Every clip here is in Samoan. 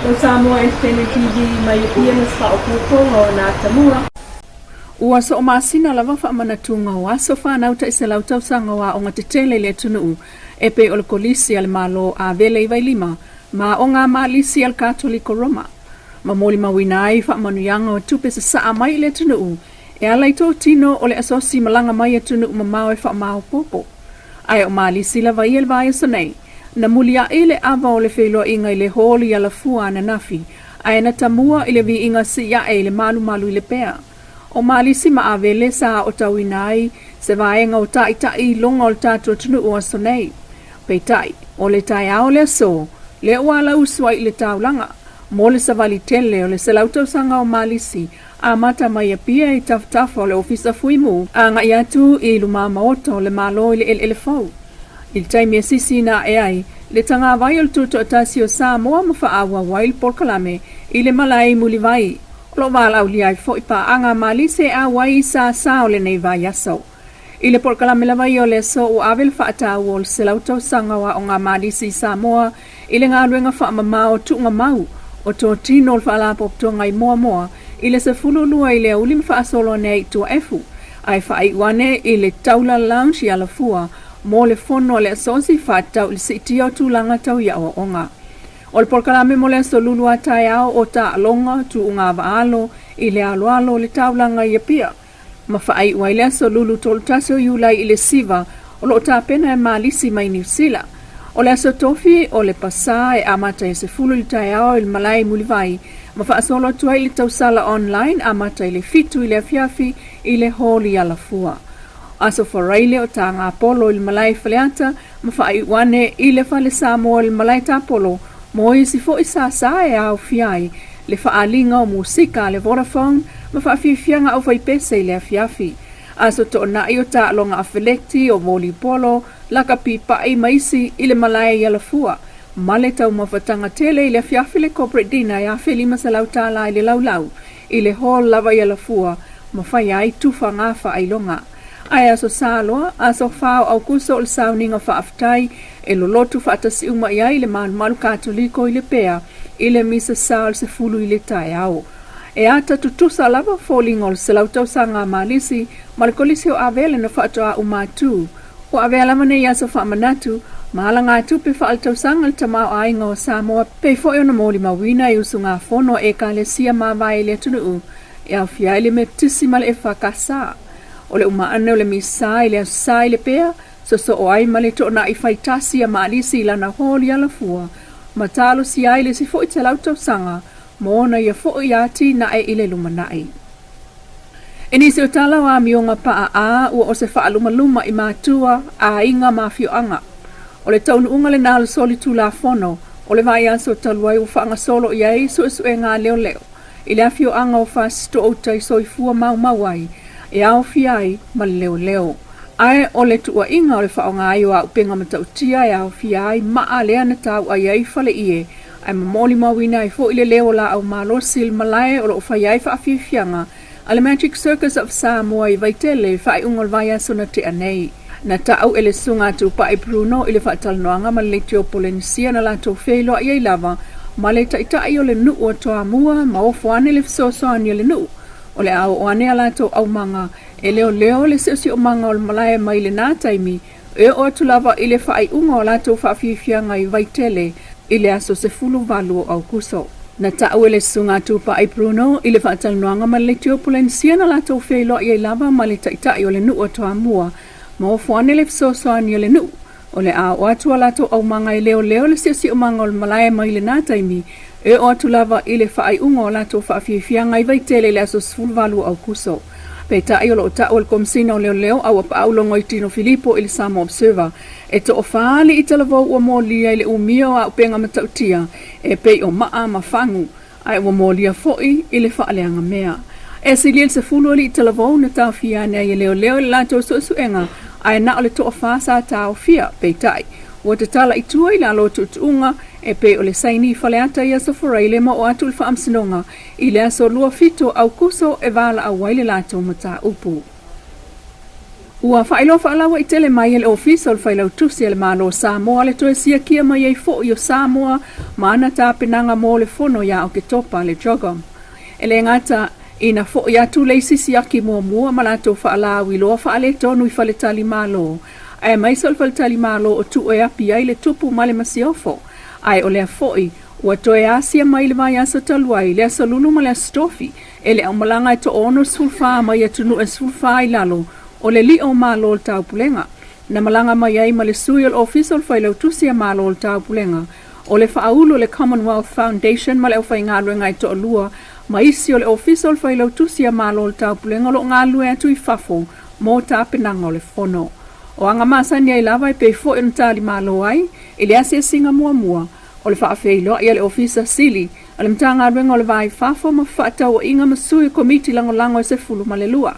Mo Samoa Entertainment TV mai Apia ma se faaopoopoga o na Atamua. Ua soomasina lava faamanatuga o aso fanau tai 100 tausaga o aoga tetele i le atunuu e pei o le Kolisi a le Malo Avele i Vailima ma Aoga a Malisi a le Katoliko Roma, ma molimauina ai faamanuiaga o tupe sasaa mai i le atunuu e ala i totino o le asosi malaga mai atunuu mamao e faamaopoopo. Ae o Malisi lava ia i le vaiaso nei, na muliaʻi le ava o le feiloaiga i le hall i Alafua ananafi, ae na tamua i le viiga siʻi aʻe i le malumalu i Lepea. O Malisi ma Avele sa aotauina ai se vaega o taʻitaʻi iloga o le tatou atunuu o aso nei. Peitai, o le taeao o le aso, lea ua alausu ai i le taulaga, mo le savali tele o le 100 tausaga o Malisi, amata mai Apia i tafatafa o le Ofisa Fuimu, agai atu i lumamaota o le Malo i le eleele fou. I le taimi e sisina aʻe ai le tagavai o le Tutoatasi o Samoa ma faaauau ai le polokalame i le malae i Mulivai, o lo o valaaulia ai foi paaga a Malisi e auai i sasa o lenei vaiaso. I le polokalame lava ia o le aso ua ave le faataua o le 100 tausaga o aoga a Malisi i Samoa i le galuega faamamao tuugamau o totino o le Faalapotopotoga i Moamoa i le 12 i le aoauli ma faasolo ane ai i Tuaefu, ae faaiu ane i le Taula Lounge i Alafua mo le fono a le asosi faatatau i le siitia o tulaga tau i aoaoga. O le polokalame mo le aso Lulu a taeao o taaloga tuuga vaalo i le aloalo o le taulaga i Apia, ma faaiu ai le aso Lulu 31 o Iulai i le 9 o lo o tapena e Malisi mai Niu Sila. O le aso Tofi o le pasā e amata i le 10 i le taeao i le malae i Mulivai ma faasolo atu ai i le tausala online amata i le 7 i le afiafi i le hall i Alafua. Aso Faraile o Tagapolo i le malae i Faleata ma faaiu ane i le Fale Samoa i le malae Tapolo mo isi foi sasa e aofia ai le faaaliga o musika a le Vodafone ma faafiafiaga aufaipese i le afiafi. Aso Toonai o taaloga afeleti o volleyball, lakapi paʻi ma isi i le malae i Alafua, ma le taumafataga tele i le afiafi le corporate dinner e $1,500 i le laulau i le hall lava i Alafua ma fai ai tufaga faailoga. Ae aso Sa loa, aso 4 o Aukuso o le sauniga faafetai e lolotu faatasi uma i ai le malumalu Katoliko i Lepea i le misa sa o le 10 i le taeao. E ata tutusa lava foliga o le 100 tausaga a Malisi ma le Kolisi o Avele na faatoa uma atu. Ua avea lava nei aso faamanatu ma alagatupe faaletausaga le tamaoaiga o Samoa pei foi ona molimauina i usugafono a Ekalesia mavae i le atunuu e aofia ai le Metotisi ma le EFKS. O le uma ane o le misa i le aso Sa i Lepea, sosoo ai ma le toonai faitasi a Malisi i lana hall i Alafua, ma talosia ai le isi foi 100 tausaga mo ona ia foi atinae i le lumanai. I nisi o tala o amioga paʻa a ua o se faalumaluma i matua, aiga ma afioaga. O le taunuuga lena o le solitulafono o le vaiaso talu ai ua faagasolo i ai suesuega a leoleo i le afioaga o Fasitoo-uta i soifua maumau ai e aofia ai ma le leoleo. Ae o le tuuaiga o le faaaoga ai o auupega matautia e aofia ai maa lea na tauai ai faleie ae ma molimauina ai foi le leo o laau malosi i le malae o lo o fai ai faafiafiaga a le Magic Circus of Samoa i Vaitele i faaiuga o le vaiaso na tea nei. Na tau e le Susuga a Tupai Bruno i le faatalanoaga ma le Leitio Polenisia na latou feiloai ai lava ma le taitai o le nuu o Toamua ma ofo ane le fesoasoani a le nuu o le a oo ane a latou aumaga e leoleo le siosiomaga o le malae mai lena taimi e oo atu lava i le faaiuga o latou faafiafiaga i Vaitele i le aso 18 o Aukuso. Na tau e le Susuga a Tupai Bruno i le faatalanoaga ma le Leitio Polenisia na latou feiloai ai lava ma le taitai o le nuu o Toamua ma ofo ane le fesoasoani a le nuu o le a oo atu a latou aumaga e leoleo le siosiomaga o le malae mai lena taimi e oo atu lava i le faaiuga o latou faafiafiaga i Vaitele i le aso 18 o Aukuso. Peitai o lo o tau e le Komesina o Leoleo Auapaau Logoitino Filipo i le Samoa Observer e toafa alii talavou ua molia i le umia o auupega matautia e pei o maa ma fagu, ae ua molia foi i le faaleaga mea. E silia i le 10 alii talavou na taofia ane ai e leoleo i le latou suesuega, ae na o le toafa sa taofia, peitai, ua tatala i tua i lalo o tuutuuga e pei o le saini i Faleata i Aso Faraile ma oo atu i le Faamasinoga i le aso 27 o Aukuso e valaau ai le latou mataupu. Ua faailoa faalauaitele mai e le Ofisa o le Failautusi a le Malo o Samoa le toe siakia mai ai foi o Samoa ma ana tapenaga mo le Fono ia Oketopa le CHOGM. E le gata ina foi atu le isi siaki muamua ma latou faalauiloa faaletonu i faletalimalo, aemaise o le faletalimalo o tuu e api ai le tupu ma le masiofo, ae o lea foi ua toe asia mai i le vaiaso talu ai le Aso Lulu ma le Aso Tofi e le aumalaga e toa-64 mai atunuu e 14 i lalo o le lio o Malo o le Taupulega, na malaga mai ai ma le sui o le Ofisa o le Failautusi a Malo o le Taupulega, o le faaulu o le Commonwealth Foundation ma le aufaigaluega e toalua ma isi o le Ofisa o le Failautusi a Malo o le Taupulega o lo o galulue atu i fafo mo tapenaga o le fono. O aga masani ai lava e pei foi ona talimalo ai i le asiasiga muamua o le faafeiloai a le Ofisa Sili a le Matagaluega o le Va i Fafo ma Fefaatauaiga ma Sui o Komiti Lagolago e 12.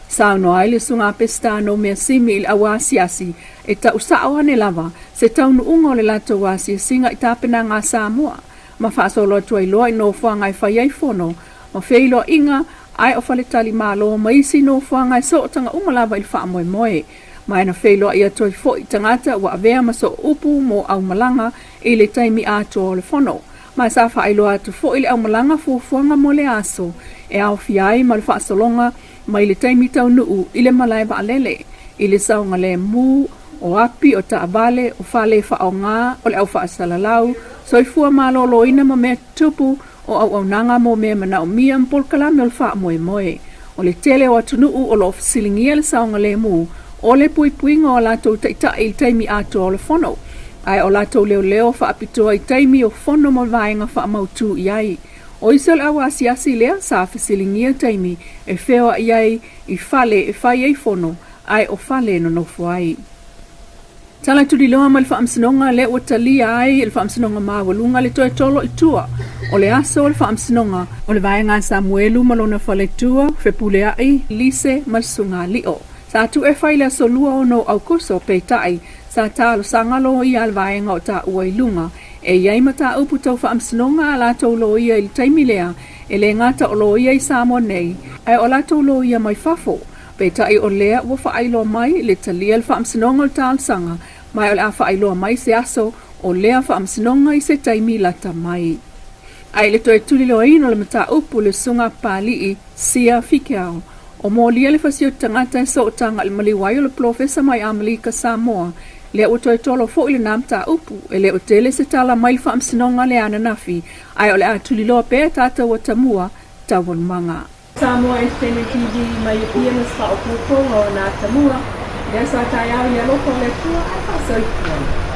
Saunoa ai le Susuga a Peseta Noumea Simi i le auasiasi e tau sao ane lava se taunuuga o le latou asiasiga i tapenaga a Samoa ma faasolo atu ai loa i nofoaga e fai ai fono ma feiloaiga ae o faletalimalo ma isi nofoaga e sootaga uma lava i le faamoemoe ma na feiloai atu ai foi i tagata ua avea ma sooupu mo aumalaga i le taimi atoa o le fono. Ma sa faailoa atu foi le aumalaga fuafuaga mo le aso e aofia ai ma le faasologa mai le taimi taunuu i le malae vaalele, i le saogalemu o api, o taavale, o fale faaaoga, o le au faasalalau, soifua maloloina ma mea tutupu, o auaunaga mo mea manaomia ma polokalame o le faamoemoe. O le tele o atunuu o lo o fesiligia le saogalemu o le puipuiga o a latou taitai i le taimi atoa o le fono, ae o latou leoleo faapitoa i taimi o fono ma vaega faamautu i ai. O isi o le au asiasi lea sa fesiligia taimi e feoai ai i fale e fai ai fono ae o fale e nonofo ai. Tala tuliloa mai le Faamasinoga lea ua talia ai e le Faamasinoga Maualuga le toe tolo i tua o le aso o le Faamasinoga o le Vaega a Samuelu ma lona faletua, Fepuleai, Lise ma le Susuga Lio. Sa tuu e fai i le aso 26 o Aukuso, peitai, sa talosaga loia a le vaega o taua i luga e i ai mataupu tau faamasinoga a latou loia i le taimi lea, e le gata o loia i Samoa nei, ae o latou loia mai fafo. Peitai o lea ua faailoa mai le talia le faamasinoga o le talosaga, ma o le a faailoa mai se aso o lea faamasinoga i se taimi lata mai. Ae i le toe tuliloaina o le mataupu le Susuga Papalii Sia Fikeao, o molia le fasioti tagata e sootaga i le maliu ai o le polofesa mai Amelika Samoa, lea ua toe tolo foi lena mataupu. E le o tele se tala mai le faamasinoga lea ananafi, ae o le a tuliloa pea tatou atamua taualumaga. Samoa Entertainment TV mai Apia ma se faaopoopoga o nā tamua, lea sa taeao i le alofa o le Atua ae faasoifua.